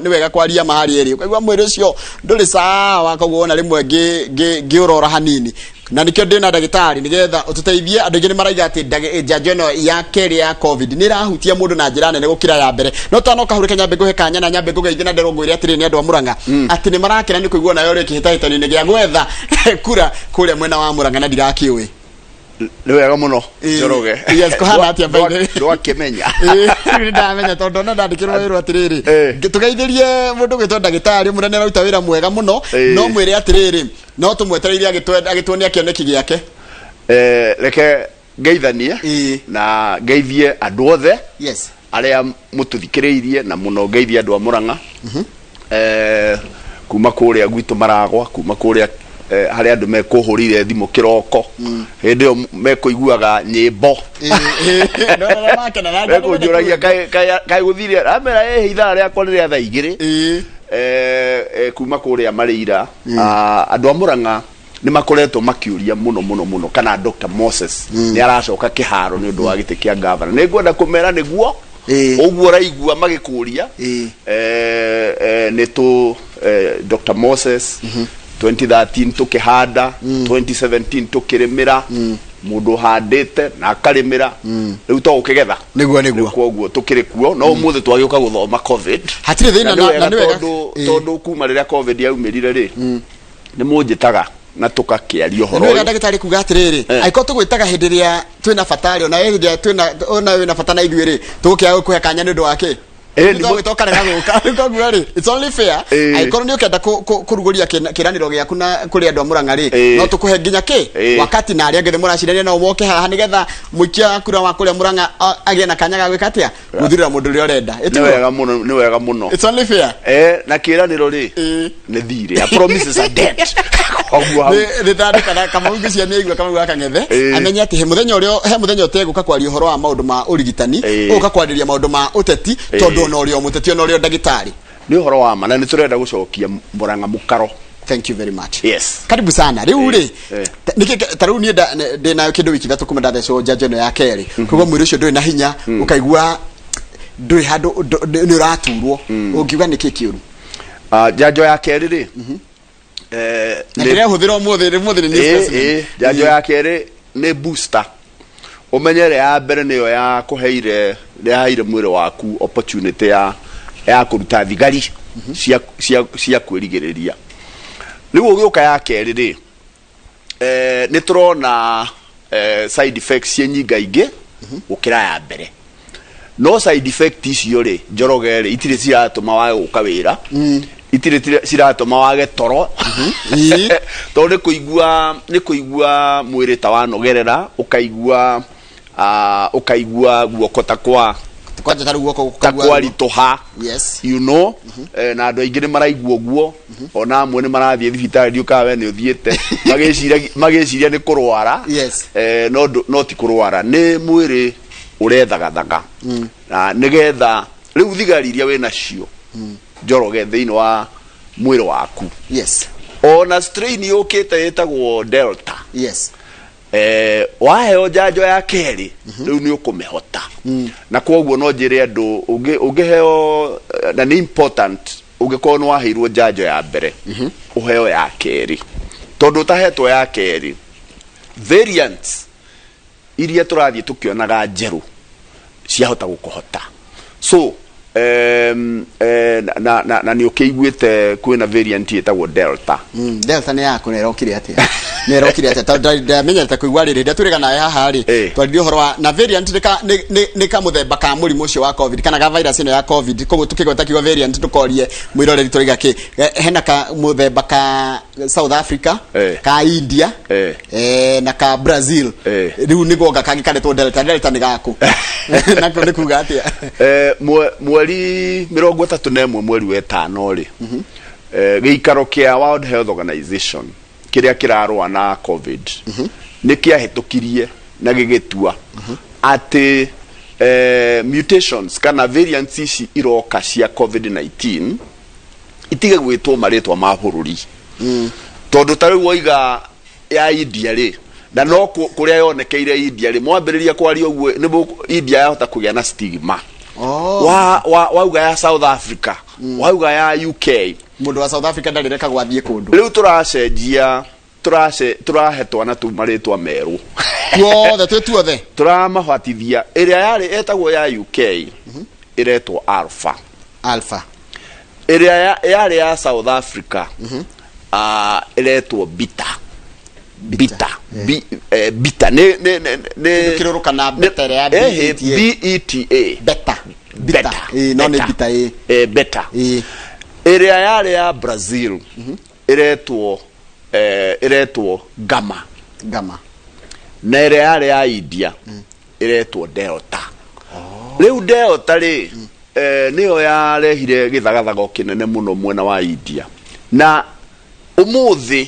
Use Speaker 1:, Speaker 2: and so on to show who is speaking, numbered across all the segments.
Speaker 1: Nĩ wega kwaria ma harĩa ĩrĩ, ũkaigua mwĩrĩ ũcio ndũrĩ sawa, koguo wona rĩmwe ngĩũrora hanini, na nĩkĩo ndĩna ndagĩtarĩ nĩgetha ũtũteithie. Andũ aingĩ nĩ maraiga atĩ njanjo ĩno ya kerĩ ya COVID nĩ ĩrahutia mũndũ na njĩra nene gũkĩra ya mbere. No tanoka hau, reke nyambe ngũhe kanya na nyambe ngũgeithie na nderwo ngwĩre atĩrĩ, nĩ andũ a Mũrang'a atĩ nĩ marakena nĩ kũigua nayo rĩ kĩhĩtahĩtano-inĩ gĩa gwetha kura kũrĩa mwena wa Mũrang'a, na ndirakĩũĩ.
Speaker 2: Nĩ wega mũno. Njoroge.
Speaker 1: Yes, kũhana atĩa by the way?
Speaker 2: Ndwakĩmenya?
Speaker 1: Ĩĩ, rĩu nĩ ndamenya tondũ ona ndandĩkĩrwo wĩrwo atĩrĩrĩ, tũgeithĩrie mũndũ gwĩtwo ndagĩtarĩ mũnene ũraruta wĩra mwega mũno. No mwĩre atĩrĩrĩ, no tũmwetereire agĩtuonia kĩoneki gĩake.
Speaker 2: Reke ngeithanie na ngeithie andũ othe arĩa mũtũthikĩrĩirie, na mũno ngeithie andũ a Mũrang'a, kuma kũrĩa gwitũ Maragwa, kuma kũrĩa harĩa andũ mekũhũrĩire thimũ kĩroko hĩndĩ ĩyo mekũiguaga nyĩmbo.
Speaker 1: Ĩĩ, no, no, no, makena na
Speaker 2: mekũnjũragia kaĩ gũthire, amera ĩhĩ ithaa rĩakwa nĩ rĩa thaa 2. Kuma kũrĩa Marĩira. Ah, andũ a Mũrang'a nĩ makoretwo makĩũria mũno mũno mũno kana Dr. Moses nĩ aracoka kĩharo nĩ ũndũ wa gĩtĩ kĩa gavana. Nĩ ngwenda kũmera nĩguo ũguo ũraigua magĩkũria. Nĩ tũ Dr. Moses 2013 tũkĩhanda, 2017 tũkĩrĩmĩra, mũndũ ũhandĩte na akarĩmĩra rĩu to gũkĩgetha.
Speaker 1: Nĩguo.
Speaker 2: Koguo tũkĩrĩ kuo, no ũmũthĩ twagĩũka gũthoma COVID.
Speaker 1: Hatirĩ thĩna.
Speaker 2: Na nĩ wega
Speaker 1: na nĩ wega.
Speaker 2: Tondũ tondũ kuma rĩrĩa COVID yaumĩrire rĩ, nĩ mũnjĩtaga na tũgakĩaria ũhoro
Speaker 1: Nĩ wega
Speaker 2: ũyũ.
Speaker 1: Ndagĩtarĩ kuga atĩrĩrĩ, angĩkorwo tũgwĩtaga hĩndĩ ĩrĩa twĩna bata rĩ, ona hĩndĩ ĩrĩa twĩna ona wĩna bata na ithuĩ rĩ, tũgũkĩaga gũkũhe kanya nĩ ũndũ wa kĩ? Nĩ tũkarega gũka. Rĩu koguo rĩ, it's only fair angĩkorwo nĩ ũkenda kũrugũria kĩranĩro gĩaku na kũrĩ andũ a Mũrang'a rĩ, no tũkũhe nginya kĩ wakati na arĩa angĩ mũracirania nao moke haha nĩgetha mũikia wa kura wa kũrĩa Mũrang'a agĩe na kanya ga gwĩka atĩa, gũthurĩra mũndũ ũrĩa ũrenda.
Speaker 2: Nĩ wega mũno, nĩ wega mũno.
Speaker 1: It's only fair.
Speaker 2: Na kĩranĩro rĩ, nĩ thirĩ. A promise is a debt. Koguo hau
Speaker 1: Nĩ ndandĩka na Kamau, ngĩcia nĩ aigua Kamau gakang'ethe, amenye atĩ he mũthenya ũrĩa, he mũthenya ũtegũka kwaria ũhoro wa maũndũ ma ũrigitani, ũgũka kwarĩria maũndũ ma ũteti, tondũ ona ũrĩ o mũteti, ona ũrĩ o ndagĩtarĩ.
Speaker 2: Nĩ ũhoro wa ma, na nĩ tũrenda gũcokia Mũrang'a mũkaro.
Speaker 1: Thank you very much.
Speaker 2: Yes.
Speaker 1: Karibu sana. Rĩu rĩ, nĩkĩ ta rĩu niĩ ndĩ nayo kĩndũ wiki 3 kuma ndathecwo njanjo ĩno ya kerĩ, koguo mwĩrĩ ũcio ndũrĩ na hinya, ũkaigua ndũrĩ handũ nĩ ũraturwo. Ũngiuga nĩkĩ kĩũru?
Speaker 2: Ah, njanjo ya kerĩ rĩ,
Speaker 1: na ndĩrehũthĩra ũmũthĩ, ũmũthĩ nĩ new specimen.
Speaker 2: Njanjo ya kerĩ nĩ booster. Ũmenye ĩrĩa ya mbere nĩyo ya kũheire, nĩ yaheire mwĩrĩ waku opportunity ya kũruta thigari cia kwĩrigĩrĩria. Rĩu ũgĩũka ya kerĩ rĩ, nĩ tũrona side effects ciĩ nyingaingĩ gũkĩra ya mbere, no side effect icio rĩ, Njoroge rĩ, itirĩ ciratũma wage gũka wĩra, itirĩ ciratũma wage toro, tondũ nĩ kũigua mwĩrĩ ta wanogerera, ũkaigua ũkaigua guoko ta kwa
Speaker 1: Kwanja ta rĩu guoko
Speaker 2: ta
Speaker 1: gũkaigua
Speaker 2: kwaritũha. Na andũ aingĩ nĩ maraigua ũguo, ona amwe nĩ marathiĩ thibitarĩ, ndiũ kana we nĩ ũthiĩte, magĩciria nĩ kũrwara. No ti kũrwara, nĩ mwĩrĩ ũrethagathaga na nĩgetha rĩu thigari iria wĩ nacio, Njoroge, thĩinĩ wa mwĩrĩ waku, ona strain yũkĩte ĩtagwo Delta, waheo njanjo ya kerĩ rĩu nĩ ũkũmĩhota. Na kwoguo no njĩre andũ ũngĩheo, na nĩ important, ũngĩkorwo nĩ waheirwo njanjo ya mbere, ũheo ya kerĩ, tondũ ũtahetwo ya kerĩ, variants iria tũrathiĩ tũkĩonaga njerũ ciahota gũkũhota. So na nĩ ũkĩiguĩte kwĩna variant ĩtagwo Delta.
Speaker 1: Delta nĩ yaku, na ĩrokire atĩa? Nĩ ĩrokire atĩa? Tondũ ndamenyete kũigua rĩrĩ rĩrĩa twĩrĩga nawe haha rĩ, twaririe ũhoro wa na variant nĩ kamũthemba ka mũrimũ ũcio wa COVID kana ga virus ĩno ya COVID. Koguo tũkĩgweta kiugo variant, ndũkorie mwĩroreri tũraiga kĩ. Hena ka mũthemba ka South Africa, ka India, na ka Brazil. Rĩu nĩ goka kangĩ karetwo Delta. Delta nĩ gaku nako nĩ kuga atĩa?
Speaker 2: Mweri 31 mweri wa ĩtano rĩ, gĩikaro kĩa World Health Organization kĩrĩa kĩrarũa na COVID nĩ kĩahĩtũkirie na gĩgĩtua atĩ mutations kana variants ici iroka cia COVID-19 itige gwĩtwo marĩtwa ma bũrũri, tondũ ta rĩu woiga ya India rĩ, na no kũrĩa yonekeire India rĩ, mwambĩrĩria kwaria ũguo nĩ India yahota kũgĩa na stigma.
Speaker 1: Oh.
Speaker 2: Wa wa wauga ya South Africa, wauga ya UK.
Speaker 1: Mũndũ wa South Africa ndarĩrekagwo athiĩ kũndũ.
Speaker 2: Rĩu tũracenjia, tũrace tũrahe twana tũu marĩtwa merũ.
Speaker 1: Tuothe twĩ tuothe.
Speaker 2: Tũramabatithia. Ĩrĩa yarĩ etagwo ya UK ĩretwo Alpha.
Speaker 1: Alpha.
Speaker 2: Ĩrĩa yarĩ ya South Africa ĩretwo Beta. Beta. Beta nĩ
Speaker 1: Kĩndũ kĩrũrũ kana beta ĩrĩa ya BETA.
Speaker 2: BETA.
Speaker 1: Beta. Beta. Ĩĩ, no nĩ beta, ĩĩ.
Speaker 2: Beta.
Speaker 1: Ĩĩ.
Speaker 2: Ĩrĩa yarĩ ya Brazil ĩretwo Gamma.
Speaker 1: Gamma.
Speaker 2: Na ĩrĩa yarĩ ya India ĩretwo Delta. Rĩu Delta rĩ, nĩyo yarehire gĩthagathago kĩnene mũno mwena wa India, na ũmũthĩ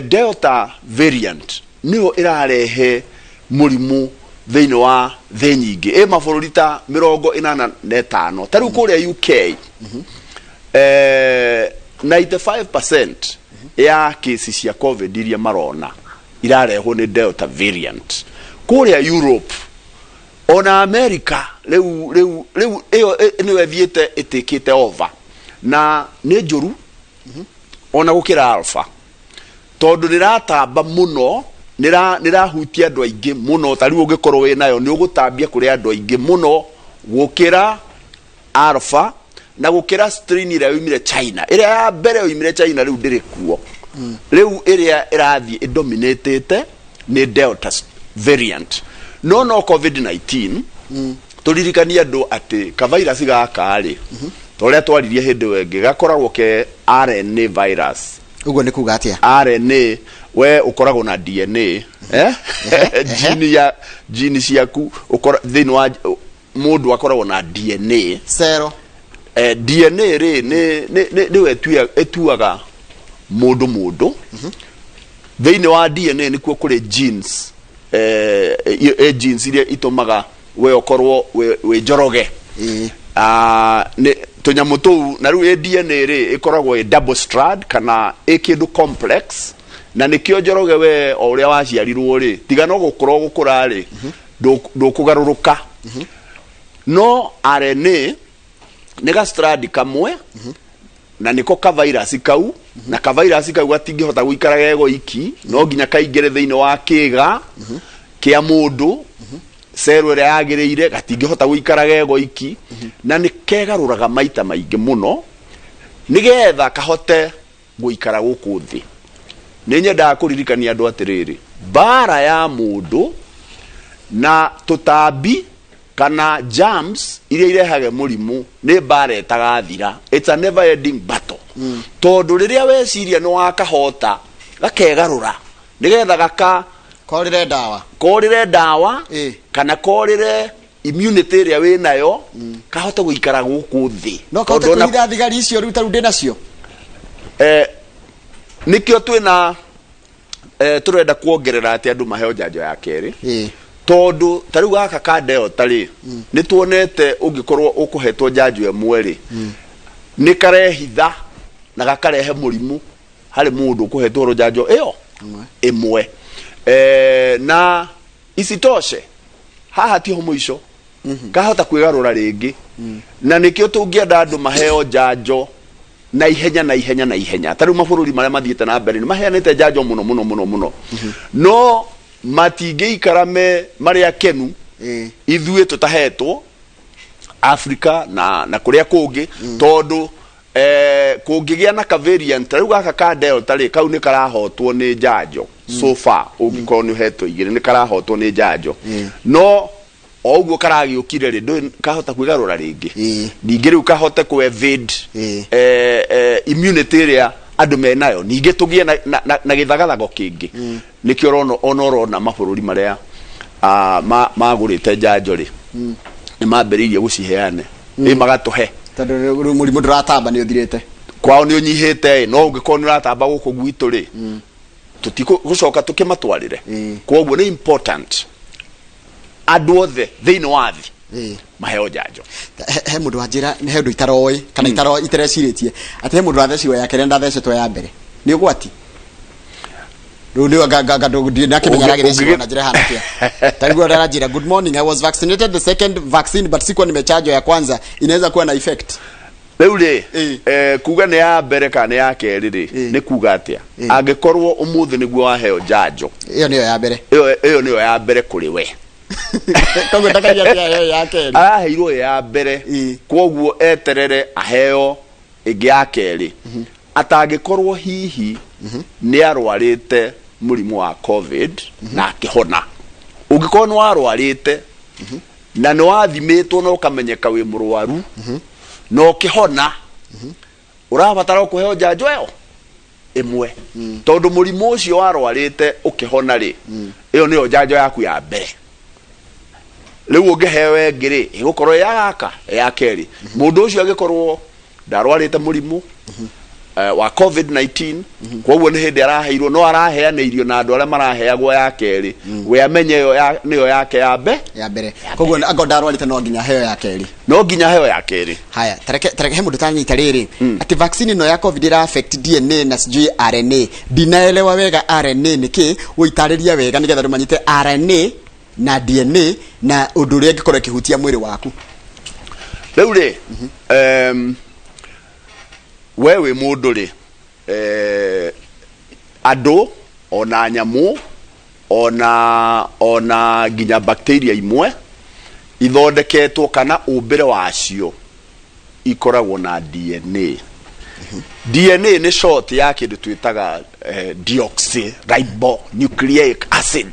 Speaker 2: Delta variant nĩyo ĩrarehe mũrimũ thĩinĩ wa thĩ nyingĩ, ĩ mabũrũri ta 85. Ta rĩu kũrĩa UK, 95% ya kesi cia COVID iria marona irarehwo nĩ Delta variant. Kũrĩa Europe ona America rĩu ĩyo nĩyo ĩthiĩte ĩtĩkĩte over, na nĩ njũru ona gũkĩra Alpha, tondũ nĩratamba mũno, nĩrahutia andũ aingĩ mũno. Ta rĩu ũngĩkorwo wĩ nayo, nĩ ũgũtambia kũrĩ andũ aingĩ mũno gũkĩra Alpha na gũkĩra strain ĩrĩa yoimire China. Ĩrĩa ya mbere yoimire China rĩu ndĩrĩ kuo. Rĩu ĩrĩa ĩrathiĩ ĩdominatĩte nĩ Delta variant. No COVID-19, tũririkanie andũ atĩ kavirus gaka rĩ, ta ũrĩa twaririe hĩndĩ ĩyo ĩngĩ, gakoragwo ke RNA virus.
Speaker 1: Ũguo nĩ kuga atĩa?
Speaker 2: RNA, we ũkoragwo na DNA, eh? Gene ya gene ciaku ũkora thĩinĩ wa mũndũ akoragwo na DNA.
Speaker 1: Cero.
Speaker 2: DNA rĩ, nĩwe ĩtuaga mũndũ. Thĩinĩ wa DNA nĩkuo kũrĩ genes, genes iria itũmaga we ũkorwo wĩ Njoroge. Nĩ tũnyamũ tũu. Na rĩu ĩ DNA rĩ, ĩkoragwo ĩ double strand kana ĩ kĩndũ complex, na nĩkĩo Njoroge we o ũrĩa waciarirwo rĩ, tiga no gũkũra ũgũkũra rĩ, ndũkũgarũrũka. No RNA nĩ ga strand kamwe, na nĩko ka virus kau, na ka virus kau gatingĩhota gũikara gego iki, no nginya kaingĩre thĩinĩ wa kĩga kĩa mũndũ, cero ĩrĩa yagĩrĩire. Gatingĩhota gũikara gego iki, na nĩ kegarũraga maita maingĩ mũno nĩgetha kahote gũikara gũkũ thĩ. Nĩ nyendaga kũririkania andũ atĩrĩrĩ, mbara ya mũndũ na tũtambi kana germs iria irehage mũrimũ nĩ mbara ĩtagathira. It's a never ending battle, tondũ rĩrĩa weciria nĩ wakahota, gakegarũra nĩgetha gaka
Speaker 1: Korĩre ndawa.
Speaker 2: Korĩre ndawa kana korĩre immunity ĩrĩa wĩ nayo, kahote gũikara gũkũ thĩ.
Speaker 1: No kahote
Speaker 2: Tondũ ona-
Speaker 1: kũhitha thigari icio rĩu tarĩu ndĩ nacio.
Speaker 2: Nĩkĩo twĩna tũrenda kuongerera atĩ andũ maheo njanjo ya kerĩ, tondũ ta rĩu gaka ka Delta rĩ, nĩ tuonete ũngĩkorwo ũkũhetwo njanjo ĩmwe rĩ, nĩ karehitha na gakarehe mũrimũ harĩ mũndũ ũkũhetwo njanjo ĩyo
Speaker 1: Ĩmwe.
Speaker 2: ĩmwe. Na isitoshe, haha tiho mũico, kahota kwĩgarũra rĩngĩ, na nĩkĩo tũngĩenda andũ maheo njanjo na ihenya, na ihenya, na ihenya. Ta rĩu mabũrũri marĩa mathiĩte na mbere nĩ maheanĩte njanjo mũno mũno mũno mũno, no matingĩikara me marĩ akenu ithuĩ tũtahetwo Afrika na kũrĩa kũngĩ, tondũ kũngĩgĩa na ka variant rĩu gaka ka Delta rĩ, kau nĩ karahotwo nĩ njanjo so far. Ũngĩkorwo nĩ ũhetwo igĩrĩ, nĩ karahotwo nĩ njanjo, no o ũguo karagĩũkire rĩ, ndũĩ kahota kwĩgarũra rĩngĩ, ningĩ rĩu kahote kũ evade immunity ĩrĩa andũ menayo, ningĩ tũgĩe na gĩthagathago kĩngĩ. Nĩkĩo ũrona ona ũrona mabũrũri marĩa magũrĩte njanjo rĩ, nĩ mambĩrĩirie gũciheane, ĩ magatũhe.
Speaker 1: Tondũ rĩu mũrimũ ndũratamba, nĩ ũthirĩte.
Speaker 2: Kwao nĩ ũnyihĩte ĩ, no ũngĩkorwo nĩ ũratamba gũkũ gwitũ rĩ, tũtigũcoka tũkĩmatwarĩre. Koguo nĩ important andũ othe thĩinĩ wa thĩ maheo njanjo.
Speaker 1: He mũndũ wanjĩra he ũndũ itaroĩ kana itarecirĩtie, atĩ he mũndũ wathecirwo ya kerĩ na ndathecetwo ya mbere, nĩ ũgwati? Rĩu nĩ ndakĩmenya aragĩthecirwo na njĩra ĩhana atĩa. Tarĩu aranjĩra, "Good morning, I was vaccinated the second vaccine but sikuwa nimechanjwa ya kwanza. Inaweza kuwa na effect?"
Speaker 2: Rĩu rĩ,
Speaker 1: Ĩ.
Speaker 2: kuga nĩ ya mbere kana nĩ ya kerĩ rĩ,
Speaker 1: Ĩ.
Speaker 2: nĩ kuga atĩa?
Speaker 1: Ĩ.
Speaker 2: Angĩkorwo ũmũthĩ nĩguo waheo njanjo,
Speaker 1: Ĩyo nĩyo ya mbere.
Speaker 2: Ĩyo nĩyo ya mbere kũrĩ we.
Speaker 1: Koguo ndakaria atĩa ĩyo ya kerĩ.
Speaker 2: Araheirwo ĩ ya mbere.
Speaker 1: Ĩ.
Speaker 2: Kwoguo eterere aheo ĩngĩ ya kerĩ, atangĩkorwo hihi nĩ arwarĩte mũrimũ wa COVID na akĩhona. Ũngĩkorwo nĩ warwarĩte na nĩ wathimĩtwo na ũkamenyeka wĩ mũrwaru na ũkĩhona, ũrabatara kũheo njanjo ĩyo ĩmwe, tondũ mũrimũ ũcio warwarĩte ũkĩhona rĩ, ĩyo nĩyo njanjo yaku ya mbere. Rĩu ũngĩheo ĩngĩ rĩ, ĩgũkorwo ĩ ya gaka ya kerĩ. Mũndũ ũcio angĩkorwo ndarwarĩte mũrimũ wa COVID-19, koguo nĩ hĩndĩ araheirwo, no araheanĩirio na andũ arĩa maraheagwo ya kerĩ, we amenye ĩyo nĩyo yake ya mbe
Speaker 1: Ya mbere. Koguo angorwo ndarwarĩte, no nginya heo ya kerĩ.
Speaker 2: No nginya heo ya kerĩ.
Speaker 1: Haya, tareke he mũndũ tanyita rĩrĩ atĩ vaccine ĩno ya COVID ĩra affect DNA na sijui RNA. Ndinaelewa wega RNA nĩ kĩ. Ũitarĩria wega nĩgetha andũ manyite RNA na DNA na ũndũ ũrĩa ĩngĩkorwo ĩkĩhutia mwĩrĩ waku.
Speaker 2: Rĩu rĩ, we wĩ mũndũ rĩ, andũ ona nyamũ ona nginya bacteria imwe ithondeketwo kana ũmbĩre wacio ikoragwo na DNA. DNA nĩ short ya kĩndũ twĩtaga deoxyribonucleic acid.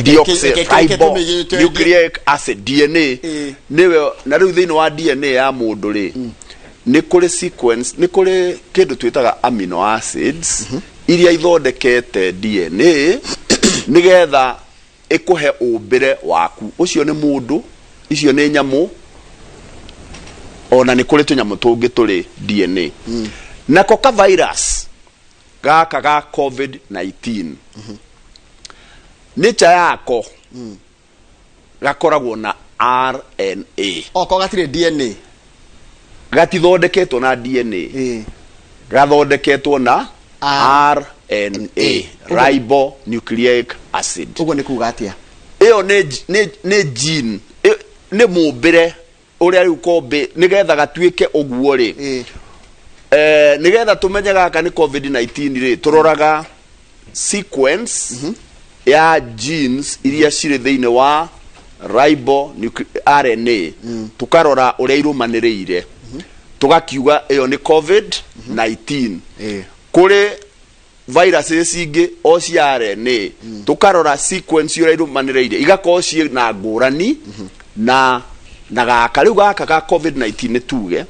Speaker 2: Deoxyribonucleic acid, DNA. Nĩwe. Na rĩu thĩinĩ wa DNA ya mũndũ rĩ, nĩ kũrĩ sequence, nĩ kũrĩ kĩndũ twĩtaga amino acids iria ithondekete DNA nĩgetha ĩkũhe ũmbĩre waku. Ũcio nĩ mũndũ, icio nĩ nyamũ, ona nĩ kũrĩ tũnyamũ tũngĩ tũrĩ DNA. Nako ka virus gaka ga COVID-19, nature yako gakoragwo na RNA.
Speaker 1: Oko gatirĩ DNA.
Speaker 2: Gatithondeketwo na DNA. Gathondeketwo na RNA, ribonucleic acid.
Speaker 1: Ũguo nĩ kuga atĩa?
Speaker 2: Ĩyo nĩ gene, nĩ mũmbĩre ũrĩa rĩu kombe nĩgetha gatuĩke ũguo rĩ, nĩgetha tũmenye gaka nĩ COVID-19 rĩ, tũroraga sequence ya genes iria cirĩ thĩinĩ wa ribo RNA, tũkarora ũrĩa irũmanĩrĩire, tũgakiuga ĩyo nĩ COVID-19. Kũrĩ viruses ingĩ o cia RNA, tũkarora sequence ũrĩa irũmanĩrĩire, igakorwo ciĩ na ngũrani na gaka. Rĩu gaka ga COVID-19 nĩ tuge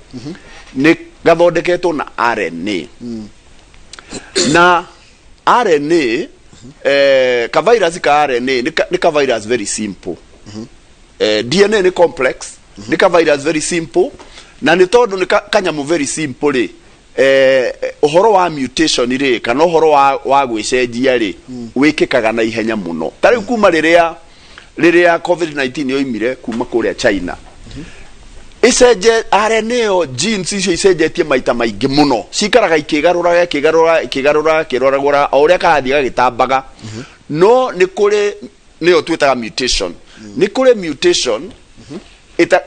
Speaker 2: nĩ gathondeketwo na RNA, na RNA, ka virus ka RNA nĩ ka virus very simple. DNA nĩ complex, nĩ ka virus very simple. Na nĩ tondũ nĩ kanyamũ very simple rĩ, ũhoro wa mutation rĩ, kana ũhoro wa gwĩcenjia rĩ, wĩkĩkaga na ihenya mũno. Ta rĩu kuma rĩrĩa COVID-19 yoimire kuma kũrĩa China, icenje RNA ĩyo, genes icio icenjetie maita maingĩ mũno, cikaraga ikĩgarũraga, ikĩgarũraga, ikĩgarũraga, ikĩroragũra o ũrĩa karathiĩ gagĩtambaga. No nĩ kũrĩ, nĩyo twĩtaga mutation, nĩ kũrĩ mutation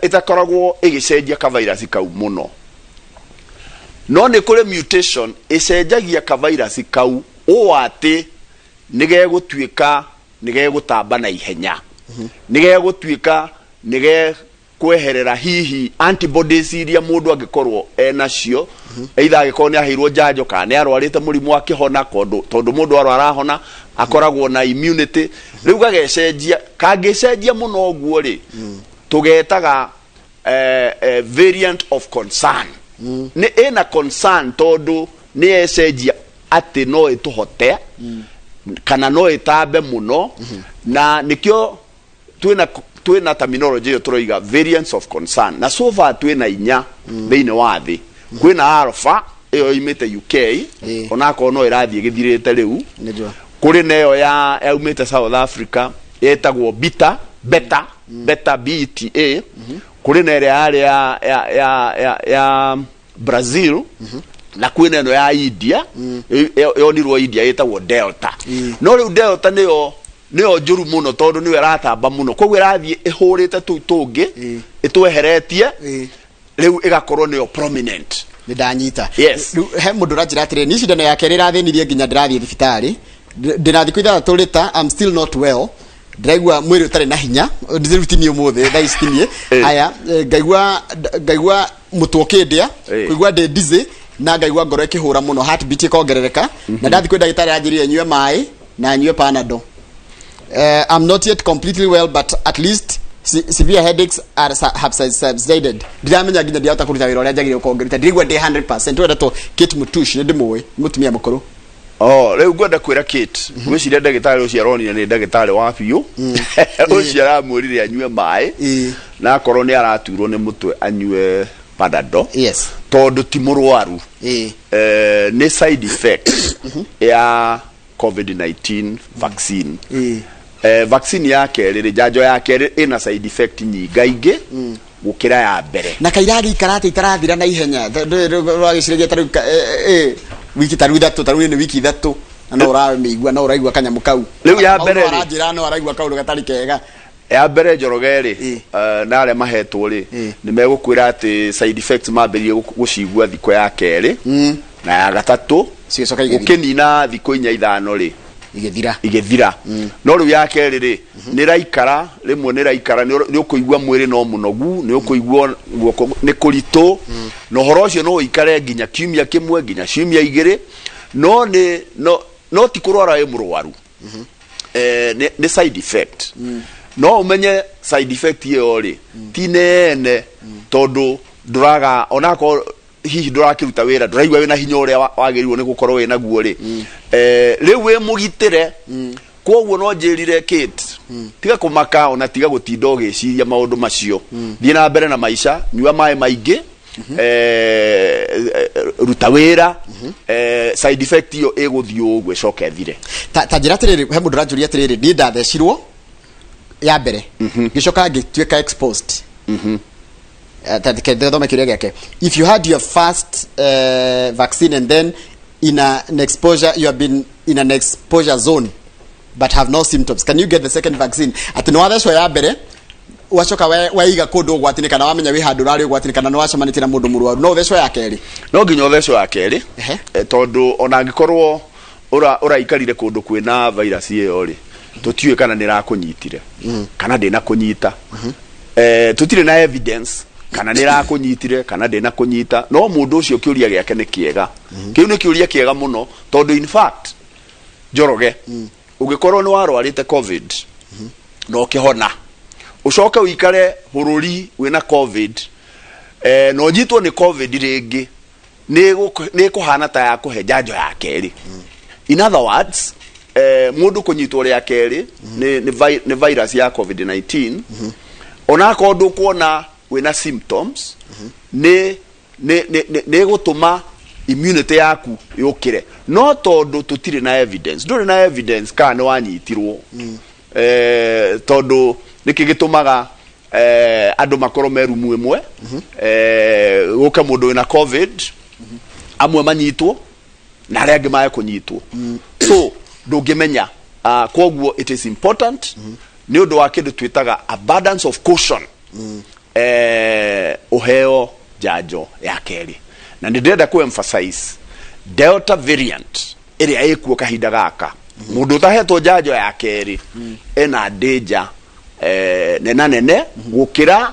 Speaker 2: ĩtakoragwo ĩgĩcenjia kavirus kau mũno, no nĩ kũrĩ mutation ĩcenjagia kavirus kau ũũ atĩ nĩ gegũtuĩka nĩ gegũtamba na ihenya, nĩ gegũtuĩka nĩ gekweherera hihi antibodies iria mũndũ angĩkorwo enacio, either angĩkorwo nĩ aheirwo njanjo kana nĩ arwarĩte mũrimũ akĩhona, tondũ mũndũ arwara ahona akoragwo na immunity. Rĩu gagecenjia, kangĩcenjia mũno ũguo rĩ, tũgetaga variant of concern. Nĩ ĩna concern tondũ nĩ yecenjia atĩ no ĩtũhote kana no ĩtambe mũno, na nĩkĩo twĩna terminology ĩyo tũroiga variants of concern. Na so far twĩna inya thĩinĩ wa thĩ. Kwĩna alpha, ĩyo imĩte UK, onakorwo no ĩrathiĩ ĩgĩthirĩte rĩu.
Speaker 1: Nĩnjũa.
Speaker 2: Kũrĩ na ĩyo ya yaumĩte South Africa ĩtagwo beta, beta. Kũrĩ na ĩrĩa yarĩ ya Brazil. Na kwĩna ĩno ya India, yonirwo India, ĩtagwo Delta. No rĩu Delta nĩyo njũru mũno tondũ nĩyo ĩratamba mũno, koguo ĩrathiĩ ĩhũrĩte tũu tũngĩ ĩtweheretie. Rĩu ĩgakorwo nĩyo prominent.
Speaker 1: Nĩ ndanyita.
Speaker 2: Yes.
Speaker 1: Rĩu he mũndũ ũranjĩra atĩrĩrĩ, niĩ cindano ya kerĩ ĩrathĩnirie nginya ndĩrathiĩ thibitarĩ. Ndĩna thikũ 6 rĩta, I'm still not well, ndĩraigua mwĩrĩ ũtarĩ na hinya. Rĩu ti niĩ ũmũthĩ, thaa ici ti niĩ. Haya, ngaigua mũtwe ũkĩndĩa, kũigua ndĩ dizzy, na ngaigua ngoro ĩkĩhũra mũno, heartbeat ĩkongerereka, na ndathiĩ kwĩ ndagĩtarĩ anjĩrire nyue maĩ na nyue Panadol. I'm not yet completely well, but at least severe headaches have subsided. Ndiramenya nginya ndiahota kũruta wĩra ũrĩa njagĩrĩire gũkorwo ngĩruta, ndiraigua ndĩ 100%. Wendetwo Kate Mutush, nĩ ndĩmũĩ, nĩ mũtumia mũkũrũ.
Speaker 2: Oh, rĩu ngwenda kwĩra Kate, ngwĩciria ndagĩtarĩ ũcio aronire nĩ ndagĩtarĩ wa biũ ũcio aramwĩrire anyue maĩ na akorwo nĩ araturwo nĩ mũtwe anyue Panadol, tondũ ti mũrwaru. Nĩ side effect ya COVID-19 vaccine. Vaccine ya kerĩ rĩ, njanjo ya kerĩ ĩna side effect nyingaingĩ gũkĩra ya mbere.
Speaker 1: Na kairagĩikara atĩ itarathira na ihenya? Rwagĩciragia ta rĩu wiki ta rĩu 3, ta rĩu nĩ wiki 3 na no ũramĩigua, no ũraigua kanyamũ kau.
Speaker 2: Rĩu ya mbere
Speaker 1: rĩ, aranjĩra no araigua kaũndũ gatarĩ kega.
Speaker 2: Ya mbere, Njoroge rĩ, na arĩa mahetwo rĩ, nĩ megũkwĩra atĩ side effects mambĩrĩrie gũcigua thikũ ya kerĩ na ya gatatũ,
Speaker 1: cigĩcoka igĩthira.
Speaker 2: Gũkĩnina thikũ 4 5 rĩ,
Speaker 1: igĩthira.
Speaker 2: Igĩthira. No rĩu ya kerĩ rĩ, nĩ ĩraikara, rĩmwe nĩ ĩraikara, nĩ ũkũigua mwĩrĩ no mũnogu, nĩ ũkũigua guoko nĩ kũritũ, na ũhoro ũcio no ũikare nginya kiumia kĩmwe, nginya ciumia 2, no nĩ no no ti kũrwara wĩ mũrwaru. Nĩ side effect. No ũmenye side effect ĩyo rĩ ti nene, tondũ ndũraga onakorwo hihi ndũrakĩruta wĩra, ndũraigua wĩna hinya ũrĩa wagĩrĩirwo nĩ gũkorwo wĩ naguo rĩ, rĩu wĩ mũgitĩre. Koguo no njĩrire Kate, tiga kũmaka ona tiga gũtinda ũgĩciria maũndũ macio, thiĩ na mbere na maica, nyua maĩ maingĩ, ruta wĩra. Side effect ĩyo ĩgũthiĩ ũguo ĩcoke ĩthire.
Speaker 1: Ta njĩra atĩrĩrĩ, he mũndũ ũranjũria atĩrĩrĩ, niĩ ndathecirwo ya mbere, ngĩcoka ngĩtuĩka exposed. Ta thome kĩũria gĩake: if you had your first vaccine and then in an exposure, you have been in an exposure zone but have no symptoms, can you get the second vaccine? Atĩ nĩ wathecwo ya mbere, wacoka waiga kũndũ ũgwati-inĩ, kana wamenya wĩ handũ ũrarĩ ũgwati-inĩ, kana nĩ wacemanĩtie na mũndũ mũrwaru, no ũthecwo ya kerĩ?
Speaker 2: No nginya ũthecwo ya kerĩ. Tondũ ona angĩkorwo ũraikarire kũndũ kwĩna virus ĩyo rĩ, tũtiũĩ kana nĩ ĩrakũnyitire kana ndĩnakũnyita. Tũtirĩ na evidence kana nĩ ĩrakũnyitire kana ndĩnakũnyita. No mũndũ ũcio kĩũria gĩake nĩ kĩega, kĩu nĩ kĩũria kĩega mũno, tondũ in fact, Njoroge, ũngĩkorwo nĩ warwarĩte COVID na ũkĩhona, ũcoke ũikare bũrũri wĩna COVID, na ũnyitwo nĩ COVID rĩngĩ, nĩ ĩkũhana ta ya kũhe njanjo ya kerĩ. In other words, mũndũ kũnyitwo rĩa kerĩ nĩ virus ya COVID-19, onakorwo ndũkuona wĩna symptoms, nĩ ĩgũtũma immunity yaku yũkĩre. No tondũ tũtirĩ na evidence, ndũrĩ na evidence kana nĩ wanyitirwo, tondũ nĩkĩ gĩtũmaga andũ makorwo me rumu ĩmwe, gũke mũndũ wĩna COVID, amwe manyitwo na arĩa angĩ mage kũnyitwo? So ndũngĩmenya. Koguo it is important, nĩ ũndũ wa kĩndũ twĩtaga abundance of caution, ũheo njanjo ya kerĩ. Na nĩ ndĩrenda ku emphasize Delta variant ĩrĩa ĩkuo kahinda gaka, mũndũ ũtahetwo njanjo ya kerĩ ena danger nena nene gũkĩra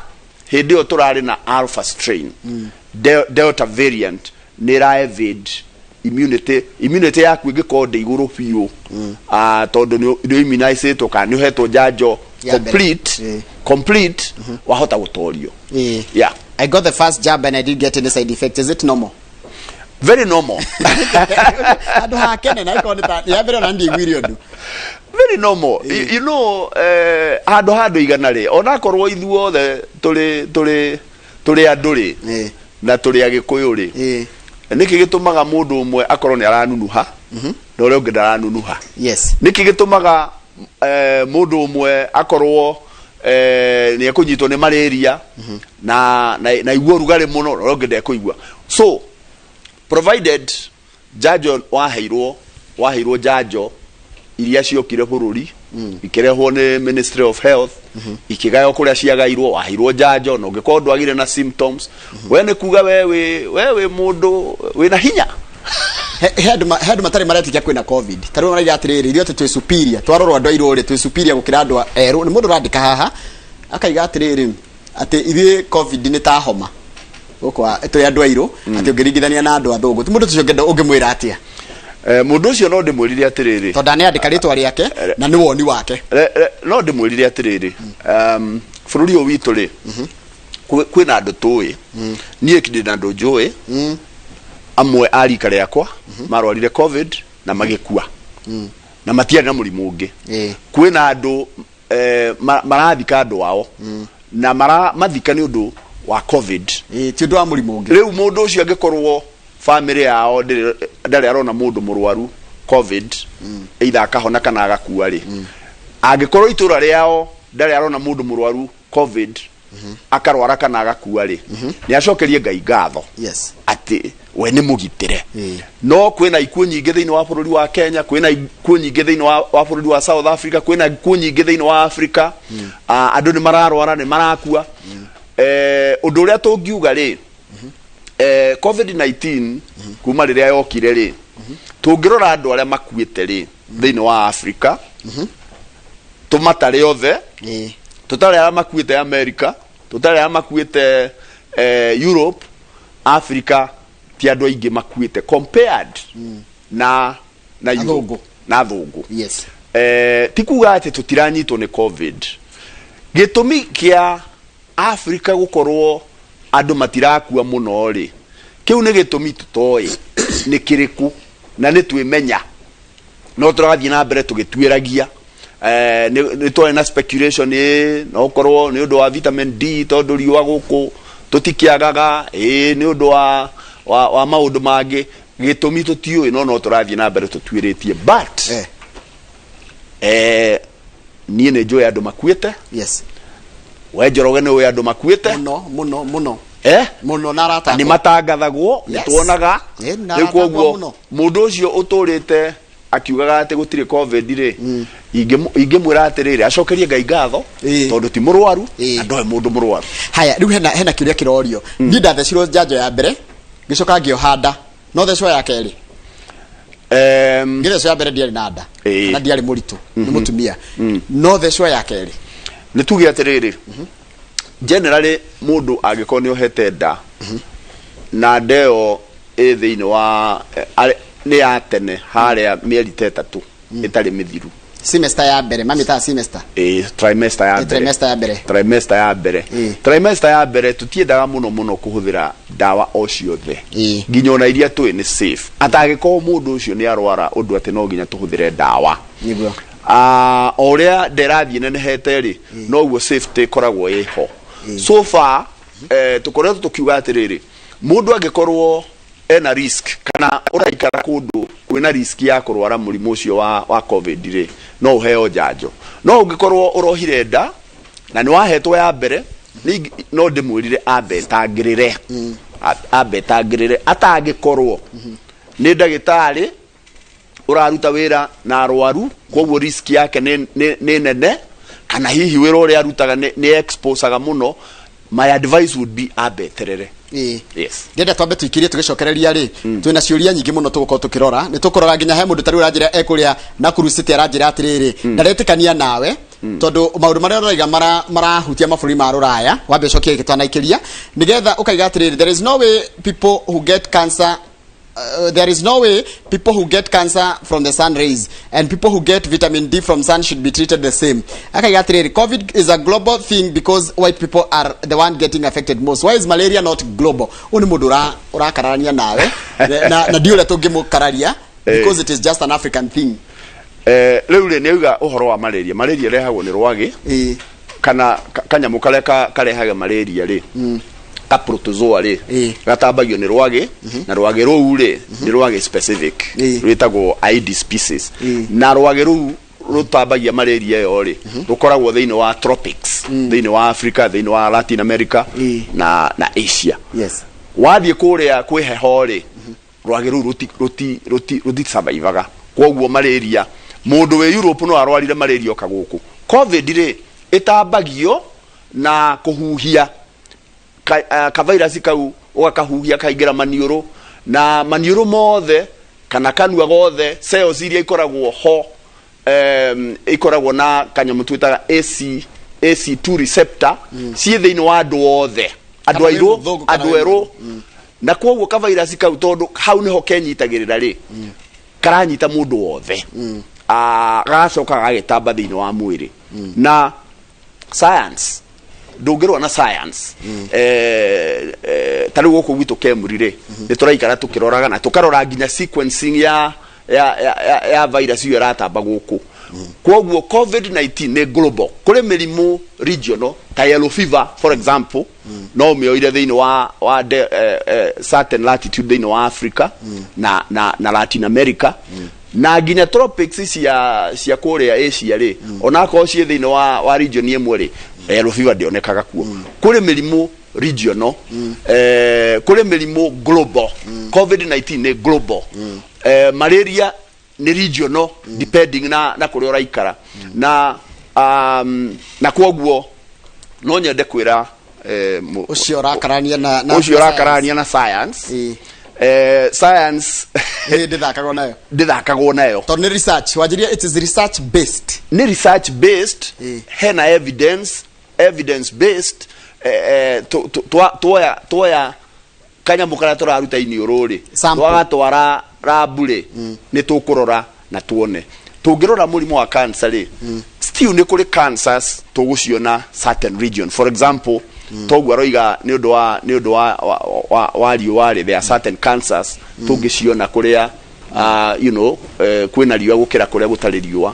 Speaker 2: hĩndĩ ĩyo tũrarĩ na Alpha strain. Delta variant nĩ ĩra evade immunity yaku ĩngĩkorwo ndĩ igũrũ biũ, tondũ nĩ immunizĩtwo kana nĩ ũhetwo njanjo
Speaker 1: Ya mbere.
Speaker 2: complete, complete, wahota gũtorio. Yeah.
Speaker 1: I got the first jab and I didn't get any side effects. Is it normal?
Speaker 2: Very normal.
Speaker 1: Andũ hakene na ĩkorwo nĩ ta ya mbere ona ndiiguire ũndũ.
Speaker 2: Very normal. You know, handũ 100 rĩ, onakorwo ithuothe tũrĩ andũ rĩ, na tũrĩ Agĩkũyũ rĩ, nĩkĩ gĩtũmaga mũndũ ũmwe akorwo nĩ aranunuha na ũrĩa ũngĩ ndaranunuha? Nĩkĩ gĩtũmaga mũndũ ũmwe akorwo nĩ ekũnyitwo nĩ malaria na igua ũrugarĩ mũno, na ũrĩa ũngĩ ndekũigua? So Provided njanjo waheirwo, waheirwo njanjo iria ciokire bũrũri ikĩrehwo nĩ Ministry of Health, ikĩgaywo kũrĩa ciagairwo, waheirwo njanjo na ũngĩkorwo ndwagire na symptoms, we nĩ kuga we wĩ mũndũ wĩna hinya.
Speaker 1: He andũ matarĩ maretĩkia kwĩna COVID. Ta rĩu maraiga atĩrĩrĩ, ithuĩ atĩ twĩ superior, twarorwo andũ airũ rĩ, twĩ superior gũkĩra andũ erũ. Nĩ mũndũ ũrandĩka haha akaiga atĩrĩrĩ, atĩ ithuĩ COVID nĩ ta homa gũkũ twĩ andũ airũ, atĩ ũngĩringithania na andũ athũngũ. Ti mũndũ ũcio ũngĩmwĩra atĩa?
Speaker 2: Mũndũ ũcio no ndĩmwĩrire atĩrĩrĩ,
Speaker 1: tondũ ndanĩandĩka rĩtwa rĩake na nĩ woni wake.
Speaker 2: No ndĩmwĩrire atĩrĩrĩ, bũrũri ũyũ witũ rĩ, kwĩna andũ tũĩ, niĩ ndĩ na andũ njũĩ amwe a rika rĩakwa marwarire COVID na magĩkua na matiarĩ na mũrimũ ũngĩ. Kwĩna andũ marathika andũ ao na mathika nĩ ũndũ wa COVID.
Speaker 1: Ti ũndũ wa mũrimũ ũngĩ.
Speaker 2: Rĩu mũndũ ũcio angĩkorwo family yao ndarĩ arona mũndũ mũrwaru COVID, either akahona kana agakua rĩ, angĩkorwo itũra rĩao ndarĩ arona mũndũ mũrwaru COVID akarwara kana agakua rĩ, nĩ acokerie Ngai ngatho atĩ we nĩ mũgitĩre. No kwĩna ikuũ nyingĩ thĩinĩ wa bũrũri wa Kenya, kwĩna ikuũ nyingĩ thĩinĩ wa bũrũri wa South Africa, kwĩna ikuũ nyingĩ thĩinĩ wa Africa. Andũ nĩ mararwara, nĩ marakua. Ũndũ ũrĩa tũngiuga rĩ, COVID-19 kuma rĩrĩa yokire rĩ, tũngĩrora andũ arĩa makuĩte rĩ thĩinĩ wa Africa, tũmatare othe, tũtare arĩa makuĩte America, tũtare arĩa makuĩte Europe, Africa ti andũ aingĩ makuĩte compared na Europe,
Speaker 1: Athũngũ.
Speaker 2: Na athũngũ. Ti kuga atĩ tũtiranyitwo nĩ COVID. Gĩtũmi kĩa Africa gũkorwo andũ matirakua mũno rĩ, kĩu nĩ gĩtũmi tũtoĩ nĩ kĩrĩkũ na nĩ twĩmenya, no tũrathiĩ na mbere tũgĩtuĩragia. Nĩ twarĩ na speculation, ĩ no ũkorwo nĩ ũndũ wa vitamin D tondũ riũa gũkũ tũtikĩagaga, ĩ nĩ ũndũ wa maũndũ mangĩ. Gĩtũmi tũtiũĩ, no tũrathiĩ na mbere tũtuĩrĩtie, but niĩ nĩ njũĩ andũ makuĩte. We Njoroge nĩ ũĩ andũ makuĩte.
Speaker 1: Mũno mũno mũno. Mũno, na arata
Speaker 2: nĩ
Speaker 1: akwa.
Speaker 2: Matangathagwo nĩ tuonaga.
Speaker 1: Na
Speaker 2: rĩu
Speaker 1: arata akwa
Speaker 2: koguo
Speaker 1: mũno.
Speaker 2: Mũndũ ũcio ũtũrĩte akiugaga atĩ gũtirĩ COVID rĩ, ingĩmwĩra atĩrĩrĩ, acokerie Ngai ngatho tondũ ti mũrwaru na ndoe mũndũ mũrwaru.
Speaker 1: Haya, rĩu hena kĩũria kĩrorio. Niĩ ndathecirwo njanjo ya mbere, ngĩcoka ngĩoha nda, no thecwo ya kerĩ? Ngĩthecwo ya mbere ndiarĩ na nda na ndiarĩ mũritũ, nĩ mũtumia, no thecwo ya kerĩ?
Speaker 2: Nĩ tuge atĩrĩrĩ, generally mũndũ angĩkorwo nĩ ohete nda na nda ĩyo ĩ thĩinĩ wa nĩ ya tene harĩa mĩeri ta 3 ĩtarĩ mĩthiru.
Speaker 1: Semester ya mbere, mamĩtaga semester.
Speaker 2: Ĩ, trimester ya mbere.
Speaker 1: Trimester ya mbere.
Speaker 2: Trimester ya mbere. Trimester ya mbere tũtiendaga mũno mũno kũhũthĩra ndawa o ciothe nginya ona iria tũĩ nĩ safe, atangĩkorwo mũndũ ũcio nĩ arwara ũndũ atĩ no nginya tũhũthĩre ndawa. O ũrĩa nda ĩrathiĩ nenehete rĩ, noguo safety ĩkoragwo ĩho. So far tũkoretwo tũkiuga atĩrĩrĩ, mũndũ angĩkorwo ena risk kana ũraikara kũndũ kwĩna risk ya kũrwara mũrimũ ũcio wa COVID rĩ, no ũheo njanjo. No ũngĩkorwo ũrohire nda na nĩ wahetwo ya mbere, no ndĩmwĩrire ambe etangĩrĩre, ambe etangĩrĩre atangĩkorwo nĩ ndagĩtarĩ ũraruta wĩra na arwaru, koguo risk yake nĩ nene, kana hihi wĩra ũrĩa arutaga nĩ exposaga mũno. My advice would be ambe eterere. Yes.
Speaker 1: Ndĩrenda twambe tũikirie tũgĩcokereria rĩ, twĩna ciũria nyingĩ mũno tũgũkorwo tũkĩrora. Nĩ tũkũrora nginya he mũndũ tarĩu ũranjĩra ekũrĩa Nakuru City, aranjĩra atĩrĩrĩ, ndaretĩkania nawe tondũ maũndũ marĩa ũroiga marahutia mabũrũri ma rũraya. Wambe ũcokie gĩtanaikĩria nĩgetha ũkaiga atĩrĩrĩ, there is no way people who get cancer there is no way people who get cancer from the sun rays and people who get vitamin D from sun should be treated the same. Akaiga atĩrĩrĩ, COVID is a global thing because white people are the one getting affected most. Why is malaria not global? Ũyũ nĩ mũndũ ũrakararania nawe na ndiũ ũrĩa tũngĩmũkararia because it is just an African thing.
Speaker 2: Rĩu rĩ, nĩ auga ũhoro wa malaria. Malaria ĩrehagwo nĩ rwagĩ kana kanyamũ karĩa karehaga malaria rĩ, ka protozoa rĩ, gatambagio nĩ rwagĩ, na rwagĩ rũu rĩ nĩ rwagĩ specific rwĩtagwo Aedes species, na rwagĩ rũu rũtambagia malaria ĩyo rĩ, rũkoragwo thĩinĩ wa tropics, thĩinĩ wa Africa, thĩinĩ wa Latin America na Asia. Wathiĩ kũrĩa kwĩ heho rĩ. Rwagĩ rũu rũti rũti rũti rũtisurvivaga. Kwoguo malaria, mũndũ wĩ Europe no arwarire malaria oka gũkũ. Covid rĩ, ĩtambagio na kũhuhia ka, ka virus kau, ũgakahuhia kaingĩra maniũrũ, na maniũrũ mothe kana kanua gothe, cells iria ikoragwo ho ikoragwo na kanyamũ twĩtaga AC2 receptor, ciĩ thĩinĩ wa andũ othe, andũ
Speaker 1: Kana wĩ
Speaker 2: airũ,
Speaker 1: mũthũngũ kana
Speaker 2: andũ
Speaker 1: wĩ
Speaker 2: erũ, na kwoguo ka virus kau, tondũ hau nĩho kenyitagĩrĩra rĩ, karanyita mũndũ wothe. Gagacoka gagĩtamba thĩinĩ wa mwĩrĩ. Na science, ndũngĩrũa na science. Ta rĩu gũkũ gwitũ Kemri rĩ, nĩ tũraikara tũkĩroraga na tũkarora nginya sequencing ya virus ĩyo ĩratamba gũkũ. Kwoguo COVID-19 nĩ global. Kũrĩ mĩrimũ regional ta yellow fever, for example, no ũmĩoire thĩinĩ wa certain latitude thĩinĩ wa Africa na Latin America na nginya tropics cia kũrĩa Asia rĩ, onakorwo ciĩ thĩinĩ wa region ĩmwe rĩ, yellow fever ndĩonekaga kuo. Kũrĩ mĩrimũ regional, kũrĩ mĩrimũ global. COVID-19 nĩ global. Malaria nĩ regional, depending na kũrĩa ũraikara. Na kwoguo no nyende kwĩra
Speaker 1: Ũcio ũrakarania na
Speaker 2: ũcio ũrakarania na science, science
Speaker 1: Ĩ, ndĩthakagwo nayo.
Speaker 2: Ndĩthakagwo nayo.
Speaker 1: Tondũ nĩ research wanjirie, it is research based.
Speaker 2: Nĩ research based. Hena evidence based. Tuoya kanyamũ karĩa tũraruta iniũrũ rĩ,
Speaker 1: Sample.
Speaker 2: twagatwara lab rĩ, nĩ tũkũrora na tuone. Tũngĩrora mũrimũ wa cancer rĩ, still nĩ kũrĩ cancers tũgũciona certain region. For example, toguo aroiga nĩ ũndũ wa riũa rĩ, there are certain cancers tũngĩciona kũrĩa kwĩna riũa gũkĩra kũrĩa gũtarĩ riũa.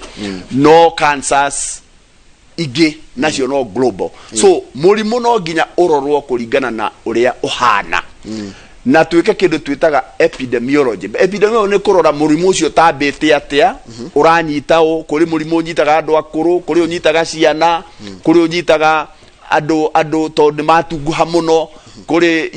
Speaker 2: No cancers ingĩ nacio no global. So mũrimũ no nginya ũrorwo kũringana na ũrĩa ũhana na twĩke kĩndũ twĩtaga epidemiology. Epidemiology nĩ kũrora mũrimũ ũcio ũtambĩte atĩa, ũranyita ũ. Kũrĩ mũrimũ ũnyitaga andũ akũrũ, kũrĩ ũnyitaga ciana, kũrĩ ũnyitaga andũ tondũ nĩ matunguha mũno, kũrĩ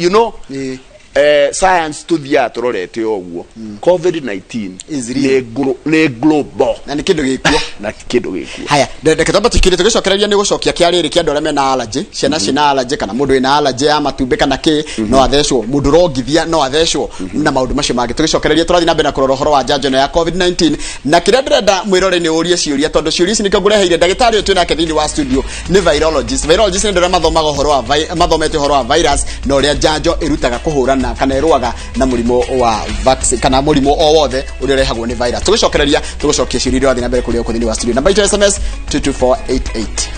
Speaker 2: science tũthiaga tũrorete o ũguo. COVID-19
Speaker 1: Is real.
Speaker 2: Nĩ global.
Speaker 1: Na nĩ kĩndũ gĩkuo.
Speaker 2: Na kĩndũ gĩkuo.
Speaker 1: Haya, reke twambe tũkire tũgĩcokereria nĩ gũcokia kĩa rĩrĩ kĩa andũ arĩa mena allergy, ciana ciĩna allergy kana mũndũ wĩna allergy ya matumbĩ kana kĩ no athecwo, mũndũ ũrongithia no athecwo na maũndũ macio mangĩ. Tũgĩcokereria tũrathiĩ na mbere na kũrora ũhoro wa njanjo ĩno ya COVID-19, na kĩrĩa ndĩrenda mwĩrore nĩ ũrie ciũria, tondũ ciũria ici nĩkĩo ngũreheire ndagĩtarĩ ũyũ twĩ nake thĩinĩ wa studio. Nĩ virologist. Virologist nĩ andũ arĩa mathomaga ũhoro wa mathomete ũhoro wa virus na ũrĩa njanjo ĩrutaga kũhũrana kana ĩrũaga na mũrimũ wa vaccine kana mũrimũ o wothe ũrĩa ũrehagwo nĩ virus. Tũgĩcokereria tũgũcokia ciũria iria ũrathiĩ na mbere kũrĩa gũkũ thĩinĩ wa studio. Namba itũ ya SMS 22488.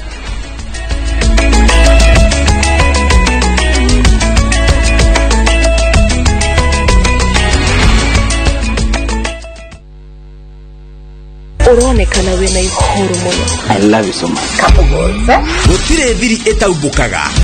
Speaker 3: Ũronekana wĩna ihoru mũno.
Speaker 4: I love you so much.
Speaker 5: Gũtirĩ thiri ĩtaumbũkaga.